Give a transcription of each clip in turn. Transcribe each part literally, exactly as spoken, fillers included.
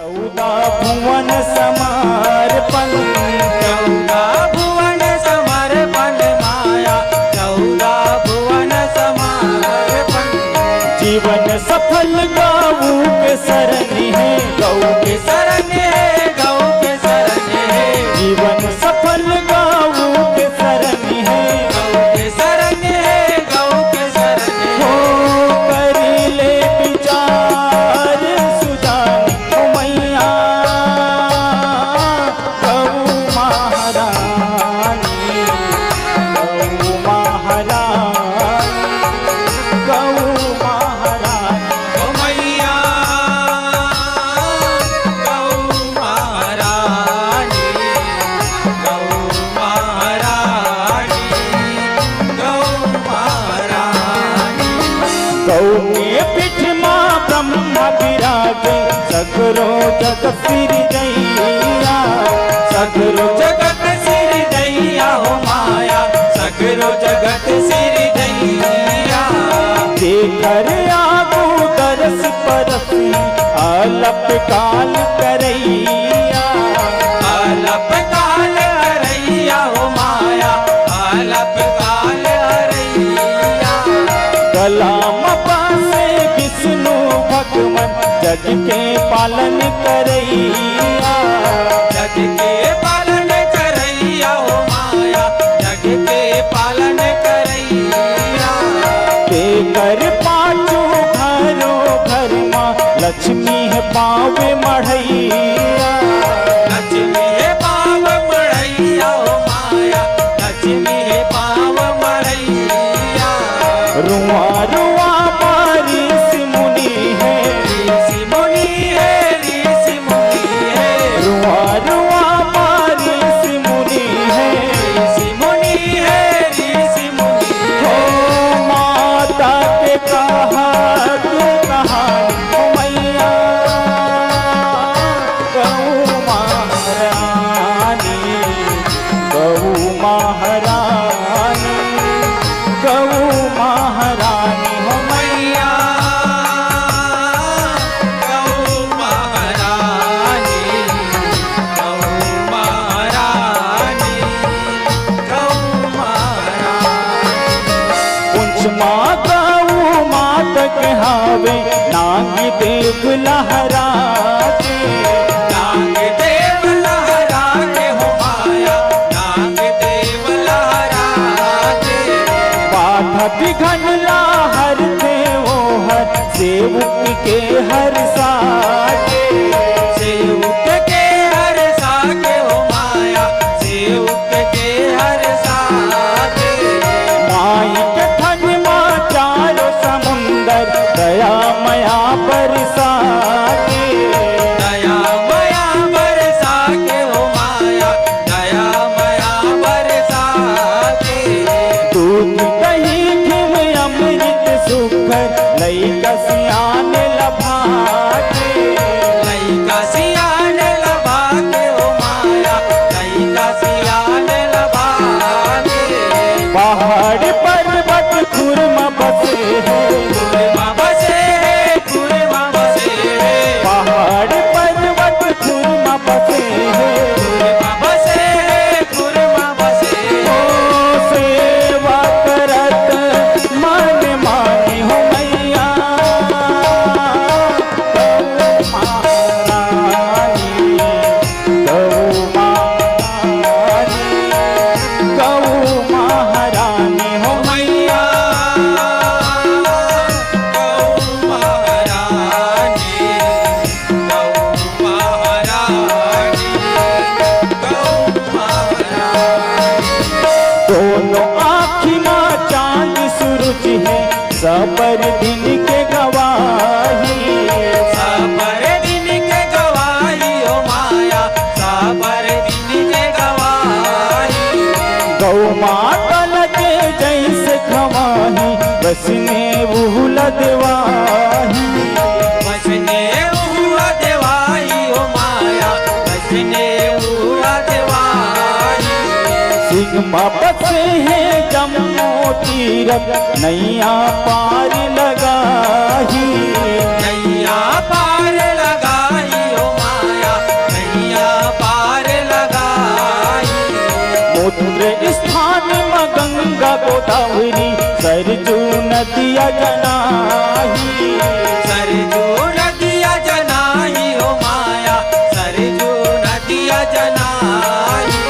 चौदह भुवन समर्पण, चौदह भुवन समर्पण माया, चौदह भुवन समर्पण। जीवन सफल गऊ के शरण हे, गऊ के शरण हे, गऊ के शरण हे। जीवन सफल गऊ के शरण हे, गऊ के शरण हे, गऊ के शरण हे। हो करी ले विचार सुजान ओ मैया, गऊ महारानी, गऊ महारानी, गऊ महारानी। ओ मैया, गऊ महारानी, गऊ महारानी, गऊ महारानी। गऊ के पीठ मा ब्रह्मा विराजे, सगरो जगत सिरजैया। सगरो जगत सिरजैया हो माया, सगरो जगत सिरजैया। जेकर आगू दरस परस, अलप काल करैया। अलप काल करैया हो माया, अलप काल करैया। गला म बसे विष्णु भगवान, जग के पालन करैया। जग के पालन करैया हो माया, जग के पालन करैया। तेकर पाछू घरो घर मा, लक्ष्मी हे पाँव मढ़ैया। लक्ष्मी हे पाँव मढ़ैया हो माया, लक्ष्मी हे पाँव मढ़ैया। रुआ रुआ मा ऋषि मुनि हे। ऋषि मुनि हे, ऋषि मुनि हे। रुआ रुआ मा ऋषि मुनि हे। ऋषि मुनि हे, ऋषि मुनि हे। हो माता के कहा तू कहानी हो मैया, गऊ महारानी, गऊ महारानी, गऊ महारानी हो मैया, गऊ महारानी, गऊ महारानी, गऊ महारानी। पुंछ मा गऊ माता के हावे, नाग देव लहरा के। नाग देव लहरा के हो माया, नाग देव लहरा के। बाधा विघ्न ला हरथे ओहर, सेवक के हरसा के। सेवक के हरसा के हो माया, सेवक के हरसा के। माई के थन मा चारों समुंदर, दया मया बरसा के। दया मया बरसा के हो माया, दया मया बरसा के। दूध दही घिव अमृत सुघर, लइका सियान लभा के। लइका सियान लभा के हो माया, लइका सियान लभा के। पहाड़ पर्वत खुर मा बसे हे। खुर मा बसे हे, खुर मा बसे हे। पहाड़ पर्वत खुर मा बसे हे। खुर मा बसे हे, खुर मा बसे हे। ओ सेवा करत मन मानी हो मैया, गऊ महारानी, गऊ महारानी, गऊ महारानी हो मैया, गऊ महारानी, गऊ महारानी, गऊ महारानी। दोनों आँखी मा चांद सूरज हे, सबर दिन के गवाही। सबर दिन के गवाही हो माया, सबर दिन के गवाही। गऊ माता लगे जैसे खवाही, वैसने उहू ला देवाही। वैसने उहू ला देवाही हो माया, वैसने उहू ला देवाही। सिंह मा बसे हे जम्मो तीरथ, नैया पार लगाही। नैया पार लगाही हो माया, गोदावरी सरजू नदिया जनाही। सरजू नदिया जनाही हो माया, सरजू नदिया जनाही।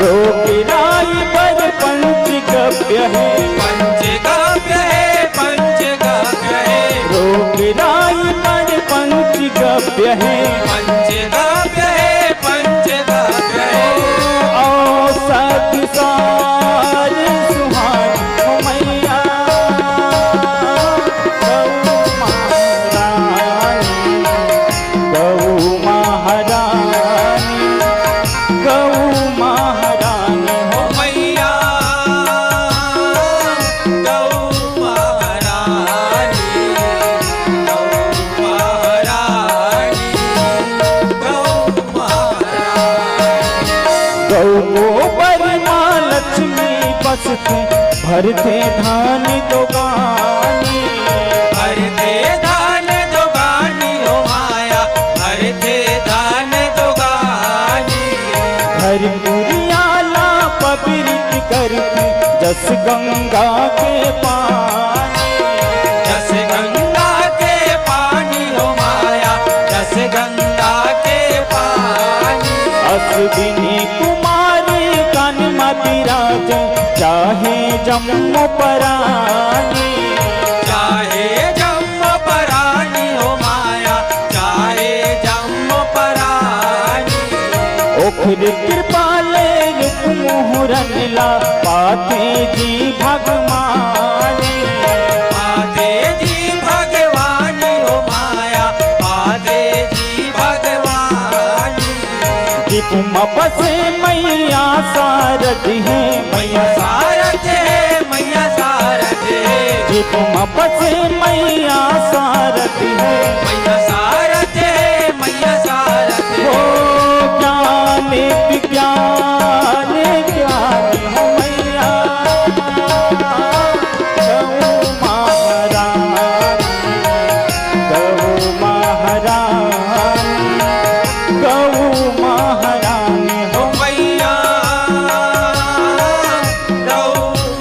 रोग राई पर पंचगव्य हे। पंचगव्य हे, पंचगव्य हे। रोग राई पर पंचगव्य हे। पंचगव्य हे, पंचगव्य हे। औषध सार सुहान हो मैया, गौ महारानी, गौ महारानी, गौ महारानी हो मैया, गौ महारानी, गौ महारानी, गौ महारानी। गौ गोबर माँ लक्ष्मी बसथे, भरथे धान दोगानी। भरथे धान दोगानी हो माया, भरथे धान दोगानी। घर कुरिया ला पवित्र करथे, जस गंगा के पानी। जस गंगा के पानी हो माया, जस गंगा के पानी। अश्विनी कुमारी कान म बिराजे, चाहे जम्मो परानी। चाहे जम्मो परानी हो माया, चाहे जम्मो परानी। ओखरे कृपा ले रूप मुहरन ला, पाथे जी भगवानी। पाथे जी भगवानी हो माया, पाथे जी भगवानी। जीभ म बसे मैया सारथि हे। मैया सारथि हे, मैया सारथि हे। जीभ म बसे मैया सारथि हे। मैया सारथि हे, मैया सारथि हे। हो ज्ञान विज्ञान ज्ञान हो मैया, गौ महारानी, गौ महारानी, गौ महारानी हो मैया, गौ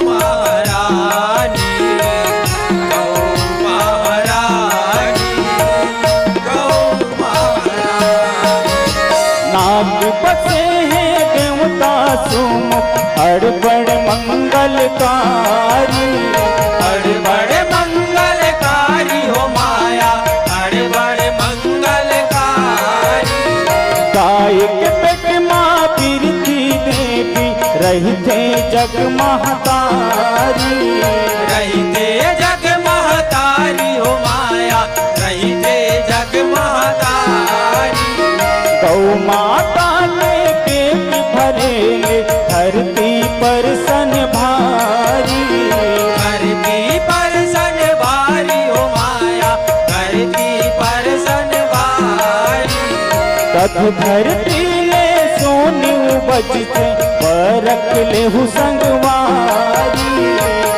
महारानी, गौ महारानी, गौ महारानी। नाग बसे हे देवता सुमुख, अड़बड़ मंगलकारी। अड़बड़ मंगलकारी हो माया, अड़बड़ मंगलकारी। गाय के पेट मा बिरथी देवी, रहिथे जग महतारी। रहिथे जग महतारी हो माया, रहिथे जग महतारी। गौ माता के पेट भरेले, धरती पर सन भारी। धरती पर सन भारी हो माया, धरती पर सन भारी। तब धरती ले सोन उपजथे, परख लेहु संगवारी।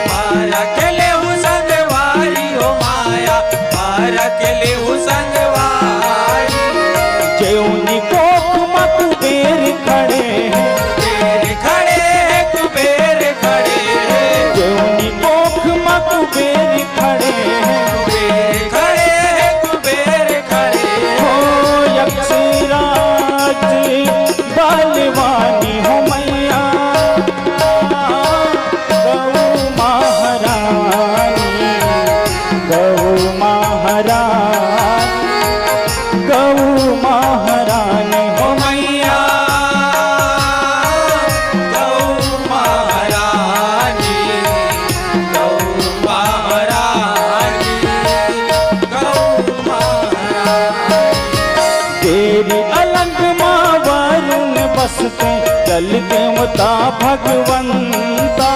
परख लेहु संगवारी हो माया, परख लेहु संगवारी। जेवनी कोख म कुबेर खड़े हे। कुबेर खड़े हे, कुबेर खड़े हे। जेवनी कोख म कुबेर खड़े हे। कुबेर खड़े हे, कुबेर खड़े हे। हो यक्षराज बलवानी हो मैया, गौ महारानी, गौ महारानी, गौ महारानी हो मैया, गौ महारानी, गौ महारानी, गौ महारानी। तेरी अलंग मा वरुण बसथे, जल देवता भगवंता।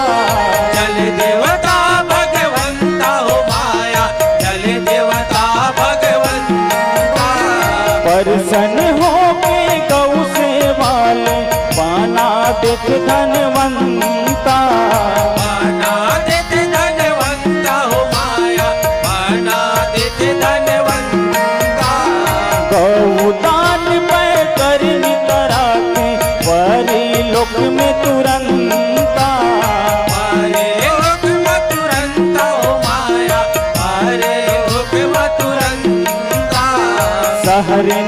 जल देवता भगवंता हो माया, जल देवता भगवंता। परसन होके गौ सेवा ले, पाना देथे धनवंता। पाना देथे धनवंता हो माया, पाना देथे धनवंता। गौ दान पै करनी तरा के, परी लोक में तुरंता। परी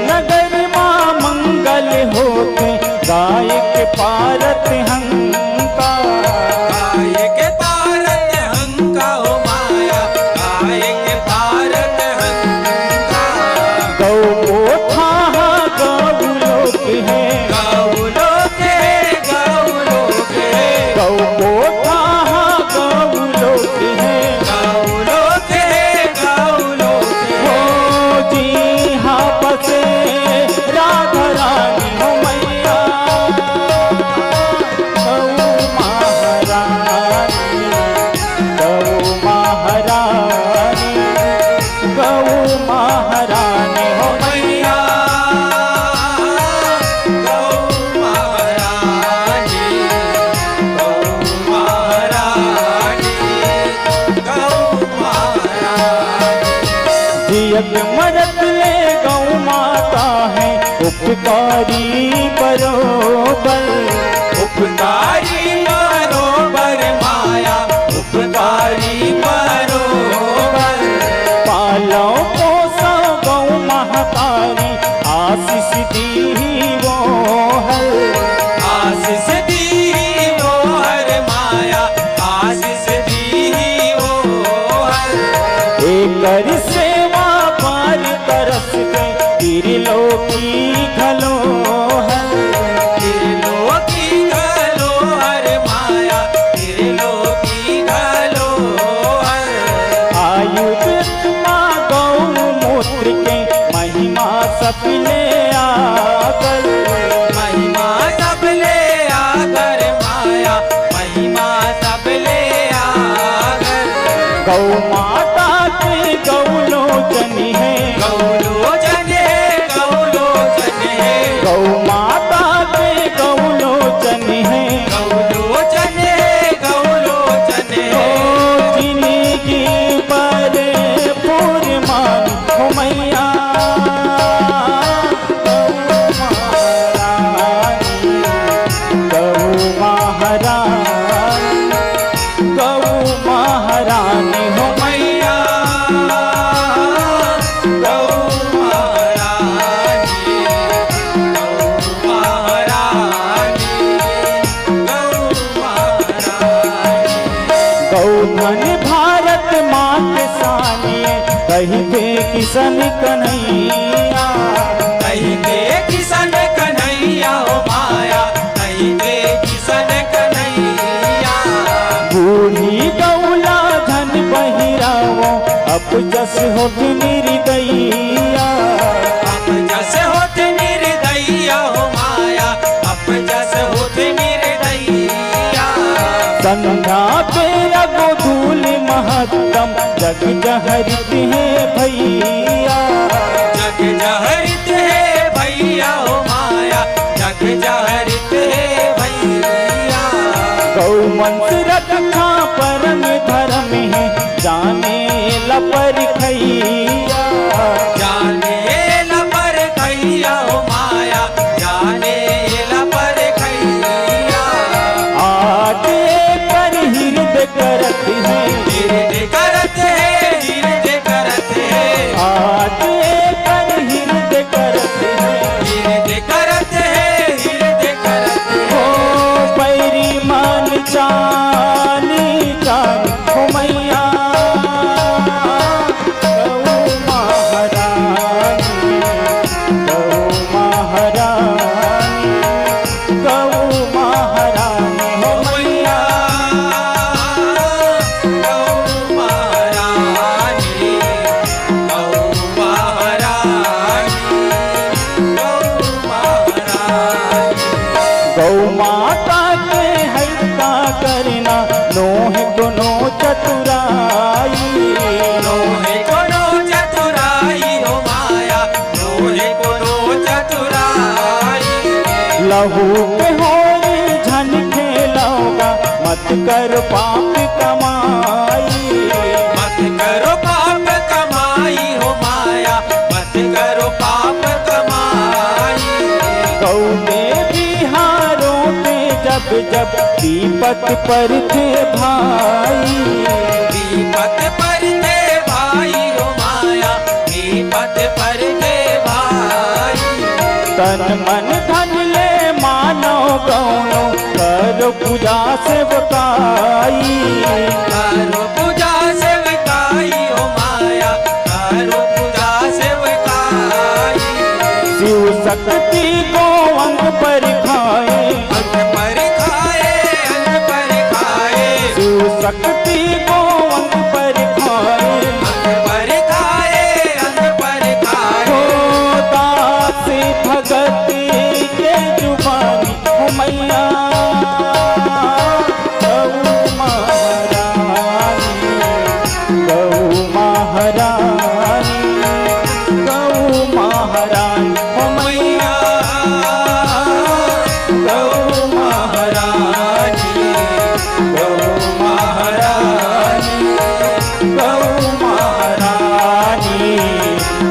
नगर मा मंगल होत, गाय के पारत हंका। गाय के पारत हंका हो माया, गाय के पारत हंका। गौ कोठा हा गौ लोक हे। गौ लोक हे, गौ लोक हे। गौ कोठा हा गौ लोक हे। गौ लोक हे, गौ लोक हे। हो जिहां बसे राधा रानी हो मैया। गौ महारानी, गौ महारानी, गौ महारानी हो मैया। गौ महारानी, गौ महारानी, गौ महारानी। जियत मरत ले गौ माता हे उपकारी बरोबर। उपकारी बरोबर माया, उपकारी बरोबर। पालव पोसव गौ महतारी, आशीष दीही वो हर। आशीष दीही वो हर माया, आशीष दीही वो हर। एकर सेवा बर तरस गई त्रिलोकी घलो हर। त्रिलोकी घलो हर माया, त्रिलोकी घलो हर। आयुध मा गौ मूत्र के महिमा सबले आगर। महिमा सबले आगर माया, महिमा सबले आगर। गौ माता के गौ लोचन हे। गौ लोचन हे, गौ लोचन हे। गौ माता के गौ लोचन हे। गौ लोचन हे, गौ लोचन हे। ओ जिनगी पर फुरमान हो मैया। गौ महारानी, गौ महारानी, गौ महारानी हो मैया। गौ महारानी, गौ महारानी, गौ महारानी। गौ धन भारत माँ के सानी, कहिथे किशन कन्हैया। कहिथे किशन कन्हैया हो माया, कहिथे किशन कन्हैया। बूढ़ी गौ ला झन बहिरावो, अपजस होत निर्दयिया। अपजस होत निर्दयिया हो माया, अपजस होत निर्दयिया। संध्या बेरा गोधूलि महत्तम, जग जहरित हे भैया। जग जहरित हे भैया हो माया, जग जहरित हे भैया। गौ मंत्र रक्षा परम धरम हे, जाने ला परखैया। जाने ला परखैया हो माया, जाने ला परखैया। आज एकर हृदय करत हे। हृदय करत हे, हृदय करत हे। आज एकर हृदय करत हे। हृदय करत हे, हृदय करत हे। ओ बैरी मान चानी चानी हो मैया। गौ महारानी, गौ महारानी, गौ महारानी हो मैया। गौ महारानी, गौ महारानी, गौ महारानी। गौ माता के हत्या करना, नोहे कोनो चतुराई। नोहे कोनो चतुराई हो माया, नोहे कोनो चतुराई। लहू के होरी झन खेलव गा, मत कर पाप कमाई। मत करो पाप कमाई हो माया, मत करो पाप कमाई। गौ देवी हारो के जब जब विपत परथे भाई। विपत परथे भाई हो माया, विपत परथे भाई। तन मन धन ले मानव गौनव, करो पूजा सेवकाई। करो पूजा सेवकाई हो माया, करो पूजा सेवकाई। शिव शक्ति को अंग परिखाए। अंग परिखाए, अंग परिखाए। शिव शक्ति को अंग परिखाए। अंग परिखाए, अंग परिखाए। हो दास भगत के जुबानी हो मैया। गौ महारानी, गौ महारानी, गौ महारानी हो मैया। गौ महारानी, गौ महारानी, गौ महारानी,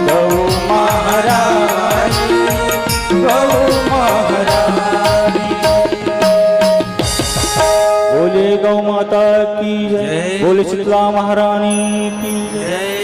गौ महारानी, गौ महारानी। बोले गौ माता की जय। जय। बोले शीतला महारानी की जय। जय।